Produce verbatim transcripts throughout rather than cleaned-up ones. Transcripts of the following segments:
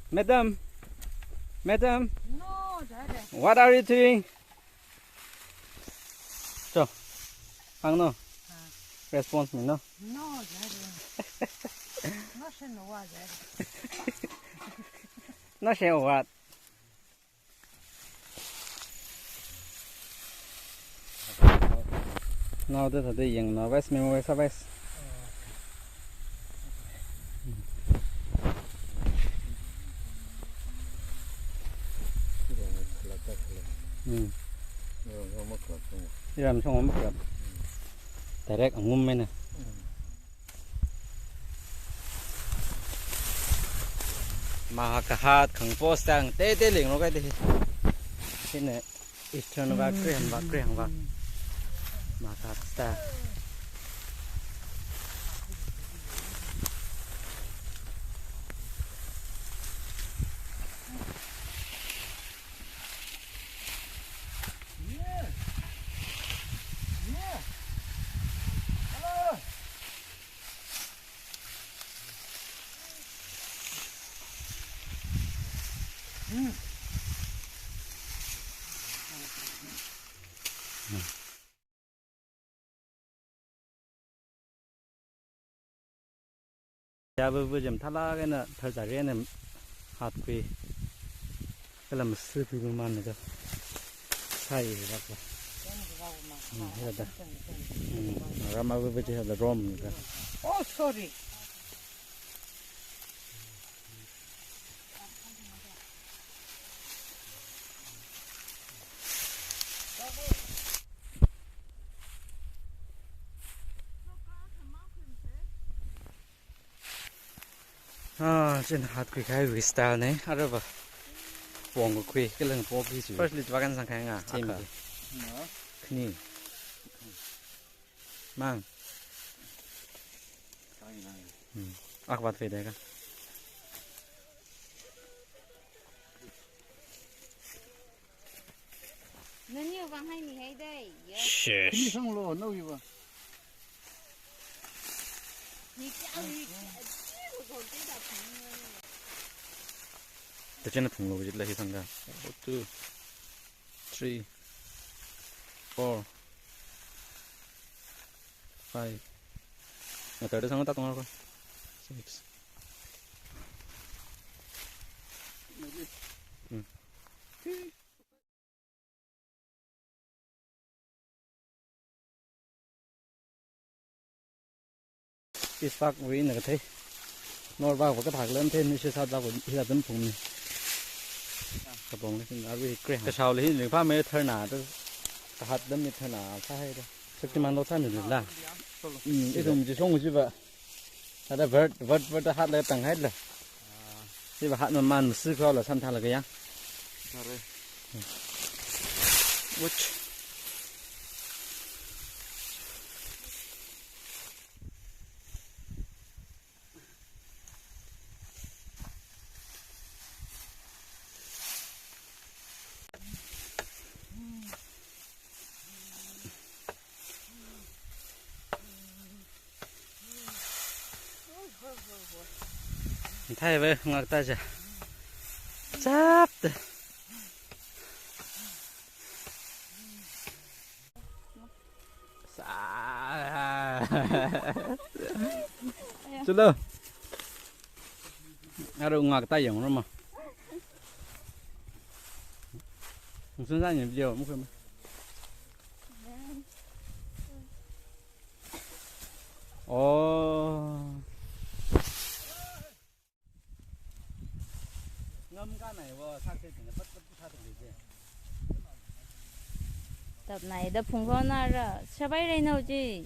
Madam, madam, no, jare. What are you doing? So, ang no. Ah. Response mi no. No, jare. No, she no, wa, jare. No, she what? Nao da thāda yang nao west, memo west, west. Hmm. Iram song makhlap. Direct angum mena. Mahakahat khang post tang te te ling lo kai te. Sine eastern va, Korean va, Korean va. Mahakahat ta. Yāva vajam thala kaina tharza rena hatkhui. Kala masi pui man ka. Sai rak ba. Hmm, hila da. Hmm, rama va vaji hila rom ka. Oh, sorry. Ah, chin hatkhui kahaiwui style ne, arava. Pong khui, kalang pong khui chi. Firstly, chwa kan sang khai nga. Same. Aka. Khani. Mang. Hmm. Ak bat fe deka. Nani vang hai mi hai dai. Yes. Shish. Ni sang lo, no, you are. Ni kya, ni kya, ni kya, ni kya. Ta chena phung lo jit la hi thang ka. Two, three, four, five. Nga thirty sang ta tong ko. Six. Hmm. Ispak wui na kathei. Nor ba ba kathak lam the ni shi sa ba ko hila dam phung ni. Ka bong ni sin arui kre. Ka shao le hin ring pha me tharna ta. Ka hat dam ni tharna sa hai ta. Shaktiman lo sa ni la. Hmm, ithum ji song ji ba. Thāda vert, vert, vert hat la tang hai la. Siva hat maman masi kho la san thala kaya. Sorry. Watch. Thai ve ngak ta cha. Chap te. Sa. Chulo. Aru ngak ta yang roma. Ngsun sa ni video mu kema. Oh. Ngam ka nai wo sa se ting pat pat sa ting de. Tap nai da phung ko na ra. Shabai rei nau ji.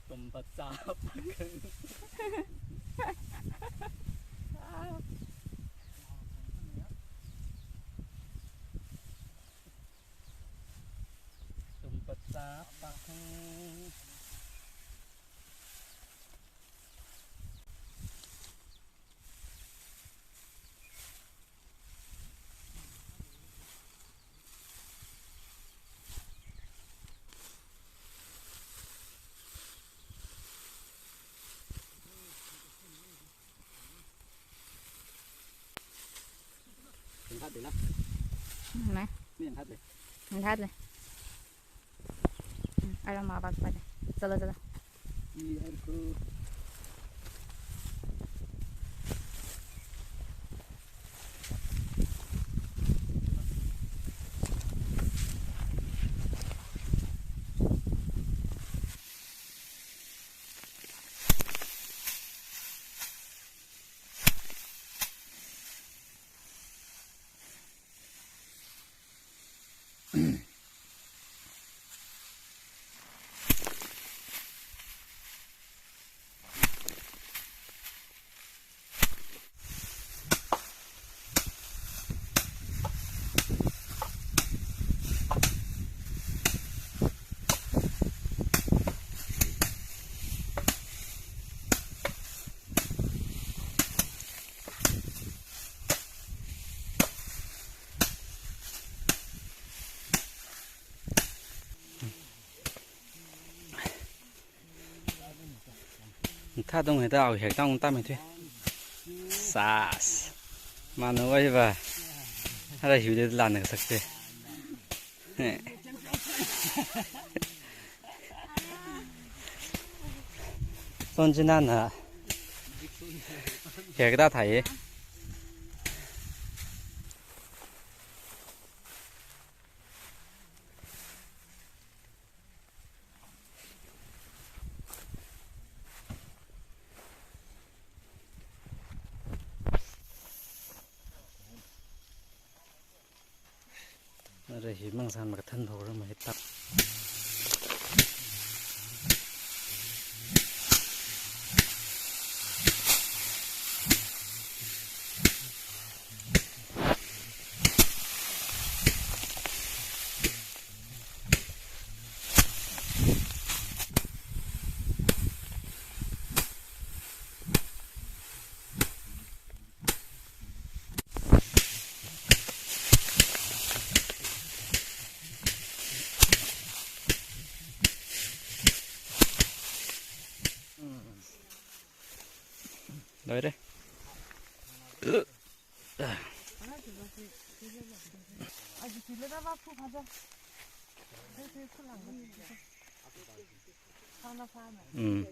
Tum pat sa. Tum pat sa pa khang. Nai. Min hat le. Min hat le. Hmm, aram ma bak pa le. Chala, chala. Ni har ko. Thadung heda au hek tang tam thui. Sas. Manu wai ba. Ara hiu de lan na sakte. Son china na. Hek da thai. Ara hi mang san mak than thok ra ma hi tap. Loire. Mm.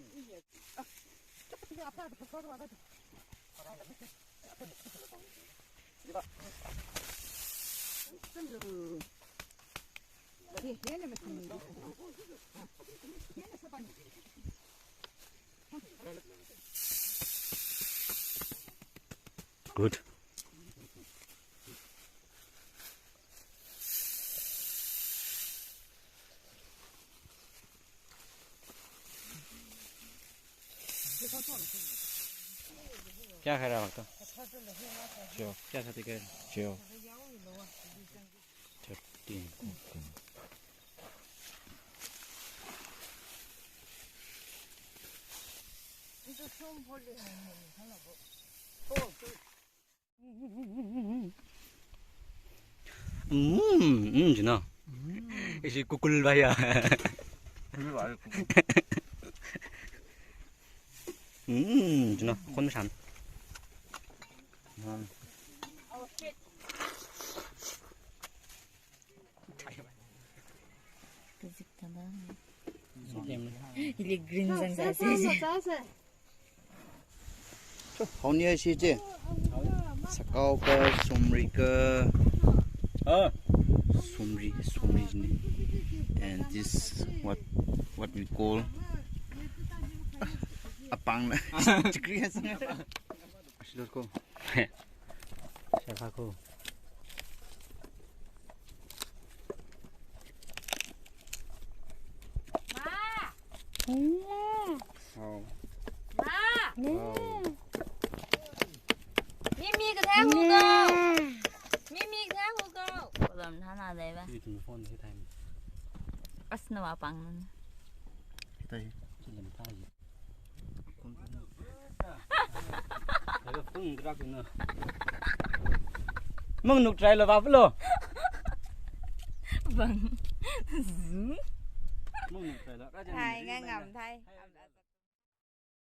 Good. क्या खा रहा है तो? जो, क्या खाते कर? जो। Thirteen, fourteen. Mm, mm, jina. Isi kukul ba ya. Mm, jina, kon san. Kazik tanda. Hili green zang sa se. Haoni ai si che. Sakau ka, sumri ka. Ah. Sumri, sumri ni. And this what, what we call apang na. Chikri ya sana. Asli ko. Siya ko. Ma! Wow. Ma! Wow. Mimi kathā hu ko. Mimi kathā hu ko. Kolam thana dai ba. Asna wa pang nan. Hitai. Chilam thai. Mang nuk try lo ba lo. Bang. Zoom. Mang nuk try lo. Hai, ngai ngam thai.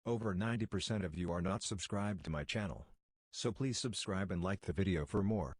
Over ninety percent of you are not subscribed to my channel. So please subscribe and like the video for more.